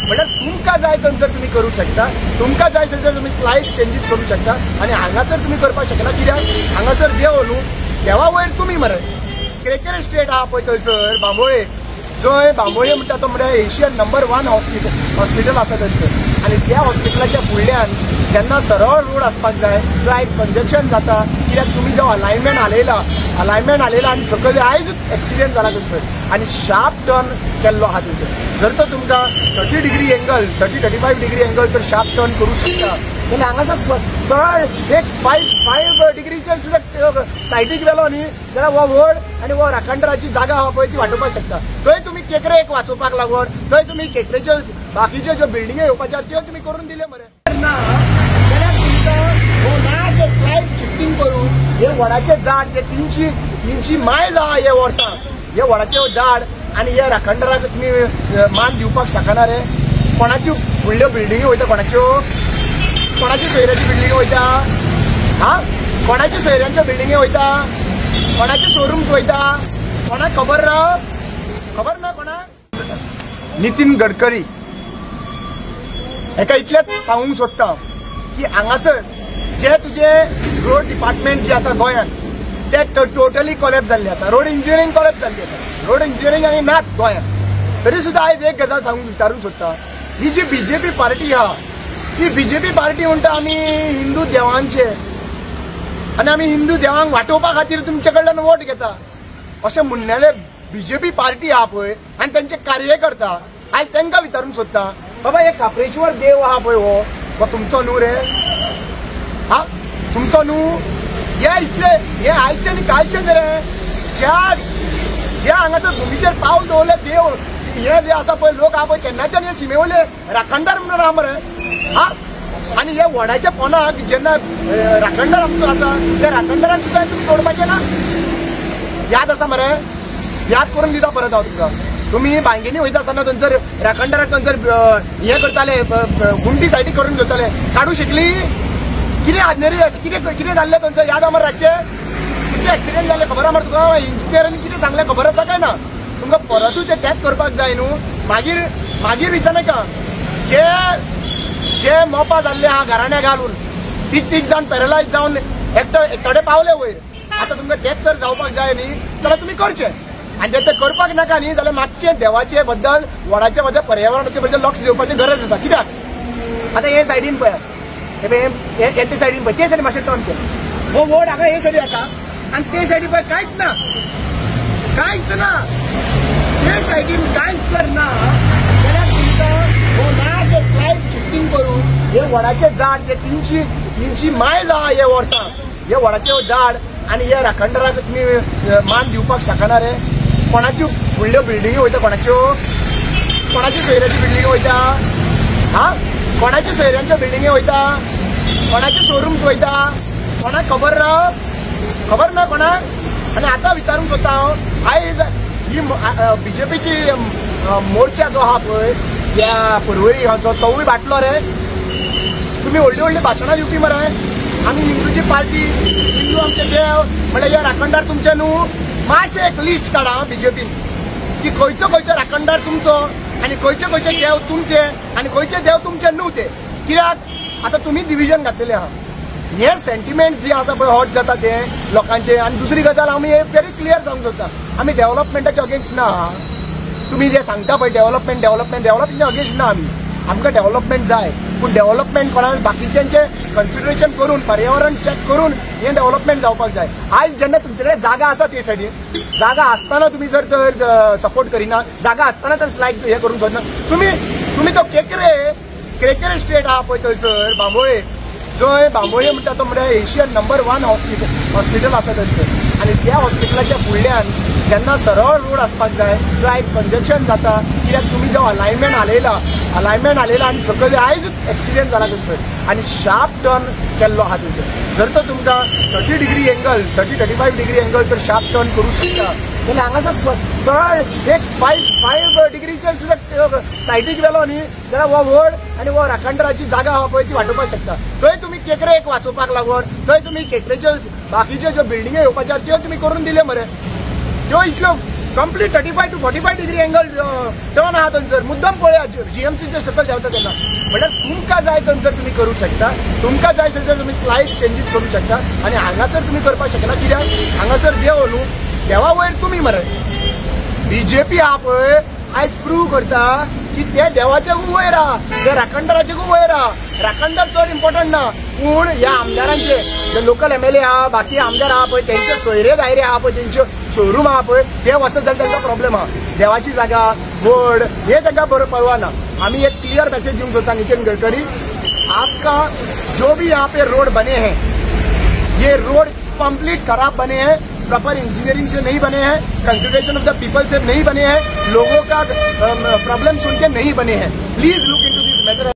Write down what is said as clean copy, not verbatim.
म्हणल्यार तुमकां जाय थंयसर तुमी करूंक शकता, तुमकां जाय थंयसर तुमी स्लायड चेंजीस करूंक शकता आनी हांगासर तुमी करपाक शकना. कित्याक हांगासर देव न्हू, देवा वयर तुमी मरे. क्रेकर स्टेट आहा पळय थंयसर बांबोळे, जंय बांबोळे म्हणटा तो म्हळ्यार एशियन नंबर 1 हॉस्पिटल आसा थंयसर. आनी त्या हॉस्पिटलाच्या फुडल्यान जेन्ना सरळ रोड आसपाक जाय तो आयज कंजक्शन जाता. कित्याक तुमी जो अलायनमेंट हालयला, अलायनमेंट हालयला आनी सकयल आयज एक्सिडेंट जाला थंयसर आनी शार्प टर्न केल्लो आहा थंयसर. जर तर तुमकां 30 डिग्री एंगल, 30-35 डिग्री एंगल तर शार्प टर्न करूंक शकता जाल्यार हांगासर सरळ एक 5 डिग्रीचेर सुद्दां सायडीक व्हेलो न्ही जाल्यार हो व्हड आनी हो राखणदाराची जागा आहा पळय ती वाटोवपाक शकता. थंय तुमी केंकरे एक वाचोवपाक लागून थंय तुमी केंकरेच्यो बाकीच्यो ज्यो बिल्डिंग्यो येवपाच्यो त्यो तुमी करून दिल्यो मरे. ना जाल्यार तुमकां हो नाश स्लायड शिफ्टींग करून हे वडाचें झाड हे 300 मायज आहा हे वर्सां, हे वडाचें झाड आनी हे राखणदाराक तुमी मान दिवपाक शकना रे. कोणाच्यो व्हडल्यो बिल्डिंग्यो वयता, कोणाच्यो कोणाची सोयऱ्याची बिल्डिंग वयता, हा कोणाची सोयऱ्यांच्यो बिल्डिंगी वयता, कोणाचे शोरूम्स वयता, कोणाक खबर ना, खबर ना कोणाक. नितीन गडकरी हेका इतलेंच सांगूंक सोदता की हांगासर जे तुजे रोड डिपार्टमेंट जे आसा गोंयांत ते टोटली कॉलेप्स जाल्ले आसा. रोड इंजिनियरींग कॉलेप्स जाल्ली आसा, रोड इंजिनियरींग आनी नात गोंयांत. तरी सुद्दां आयज एक गजाल सांगूंक विचारूंक सोदता, ही जी बीजेपी पार्टी आहा ही बीजेपी पार्टी म्हणटा आमी हिंदू देवांचे आनी आमी हिंदू देवांक वाटोवपा खातीर तुमचे कडल्यान वोट घेता अशें म्हणलेले बीजेपी पार्टी आहा पळय आनी तेंचे कार्यकर्ता आयज तांकां विचारूंक सोदता, बाबा हे काप्रेश्वर देव आहा पळय हो तुमचो न्हू रे, हा तुमचो न्हू, हे इतले हे आयचे आनी कालचे न्ही रे. ज्या ज्या हांगासर भुमीचेर पावल दवरले देव हे जे आसा पळय लोक आहा पळय केन्नाच्यान हे शिमेवले राखणदार म्हणून आहा मरे. हा आनी हे वडाच्या पोनाक जेन्ना राखणदार आमचो आसा त्या राखणदाराक सुद्दां तुमी सोडपाचें ना. याद आसा मरे, याद करून दिता परत हांव तुमकां. तुमी बांगिनी वयता आसतना थंयसर राखणदाराक थंयसर हें करताले, गुंडी सायडीक करून घेताले, काडूं शकली कितें आजनेरी कितें कितें जाल्लें थंयसर याद आहा मरे. रातचें कितें एक्सिडेंट जालें खबर आहा मरे तुका, इंजिनियरान कितें सांगलें खबर आसा काय ना तुमकां. परतूय तें तेंच करपाक जाय न्हू. मागीर मागीर विचारनाका जे जे मोपा जाल्ले आहा घराण्या घालून तीग तीग जावन पॅरलायज जावन एकटो थोडे पावले वयर. आतां तुमकां तेंच तर जावपाक जाय न्ही जाल्यार तुमी करचें आनी जर तें करपाक नाका न्ही जाल्यार मातशें देवाचे बद्दल वडाचे बद्दल पर्यावरणाचे बद्दल लक्ष दिवपाची गरज आसा. कित्याक आतां हे सायडीन पळयात, हे ते सायडीन पळय, ते सायडीन मातशें टर्न कर, हो वड हांगा हे सायडीन आसा आनी ते सायडीन पळय कांयच ना, कांयच ना, ते सायडीन कांयच जर ना जाल्यार तुमकां हो नाश स्लायड शिफ्टींग करून हे वडाचें झाड हे 300 मायज आहा हे वर्सां, हे वडाचें झाड आनी हे राखणदाराक तुमी मान दिवपाक शकना रे. कोणाच्यो व्हडल्यो बिल्डिंग्यो वयता, कोणाच्यो कोणाची सोयऱ्याची बिल्डिंग्यो वयता, हा कोणाची सोयऱ्यांच्यो बिल्डिंग्यो वयता, कोणाचे शोरूम्स वयता, कोणाक खबर ना, खबर ना कोणाक. आनी आतां विचारूंक सोदता हांव आयज ही बीजेपीची मोर्चा जो आहा पळय ह्या पर्वरी हाचो तोवूय बाटलो रे. तुमी व्हडलीं व्हडलीं भाशणां दिवपी मरे, आमी हिंदूची पार्टी, हिंदू आमचे देव, म्हणल्यार हे राखणदार तुमचे न्हू. मातशें एक लिस्ट काडा बीजेपीन की खंयचो खंयचो राखणदार तुमचो आनी खंयचे खंयचे देव तुमचे आनी खंयचे देव तुमचे न्हू ते. कित्याक आतां तुमी डिविजन घातलेलें आहा, हे सेंटिमेंट्स जे आसा पळय हर्ट जाता ते लोकांचे. आनी दुसरी गजाल आमी व्हेरी क्लियर सांगूंक सोदता, आमी डेव्हलपमेंटाचे अगेन्स्ट ना. तुमी जे सांगता पळय डेव्हलपमेंट डेव्हलपमेंट डेव्हलपमेंटाचे अगेन्स्ट ना आमी, आमकां डेव्हलपमेंट जाय, पूण डेव्हलपमेंट कोणा बाकीच्यांचे कन्सिडरेशन करून पर्यावरण चॅक करून हें डेव्हलपमेंट जावपाक जाय. आयज जेन्ना तुमचे कडेन जागा आसा ते सायडीन, जागा आसतना तुमी जर तर सपोर्ट करिना, जागा आसतना तर स्लायड हें करूंक सोदना तुमी, तुमी तो केंकरे स्टेट आहा पळय थंयसर बांबोळे, जंय बांबोळे म्हणटा तो म्हळ्यार एशियन नंबर 1 हॉस्पिटल आसा थंयसर. आनी त्या हॉस्पिटलाच्या फुडल्यान जेन्ना सरळ रोड आसपाक जाय तो आयज कंजक्शन जाता. कित्याक तुमी जो अलायनमेंट हालयला, अलायनमेंट हालयला आनी सकयल आयज एक्सिडेंट जाला थंयसर आनी शार्प टर्न केल्लो आहा थंयसर. जर तर तुमकां 30 डिग्री एंगल, 30-35 डिग्री एंगल तर शार्प टर्न करूंक शकता जाल्यार हांगासर सरळ एक 5 डिग्रीचेर सुद्दां सायडीक व्हेलो न्ही जाल्यार हो व्हड आनी हो राखणदाराची जागा आहा पळय ती वाटोवपाक शकता. थंय तुमी केंकरे एक वाचोवपाक लागून थंय तुमी केंकरेच्यो बाकीच्यो ज्यो बिल्डिंग्यो येवपाच्यो त्यो तुमी करून दिल्यो मरे, त्यो इतल्यो Complete 35 to 45 degree angle turn आहा थंयसर. मुद्दम पळया जीएमसीचे सकयल देंवता तेन्ना. म्हणल्यार तुमकां जाय थंयसर तुमी करूंक शकता, तुमकां जाय थंयसर तुमी स्लायड चेंजीस करूंक शकता आनी हांगासर तुमी करपाक शकना. कित्याक हांगासर देव न्हू, देवा वयर तुमी मरे. बीजेपी आहा पळय आयज प्रूव करता की ते देवाचे वयर आहा, ते राखणदाराचे वयर आहा. राखणदार चड इम्पॉर्टंट ना, पूण ह्या आमदारांचे जे लोकल एमएलए आहा, बाकी आमदार आहा पळय, तेंचे सोयरे दायरे आहा पळय, तेंच्यो शोरूम आहा पळय, ते वचत जाल्यार तांकां प्रॉब्लेम आहा. देवाची जागा वड हे तांकां बरो परवा ना. आमी एक क्लियर मेसेज दिवंक सोदता नितीन गडकरी, आपका जो भी यहाँ पे रोड बने हैं ये रोड कंप्लीट खराब बने हैं, प्रॉपर इंजीनियरिंग से नहीं बने हैं, कंसिडरेशन ऑफ the people से नहीं बने हैं, लोगों का प्रॉब्लम सुन के नहीं बने हैं. Please look into this matter.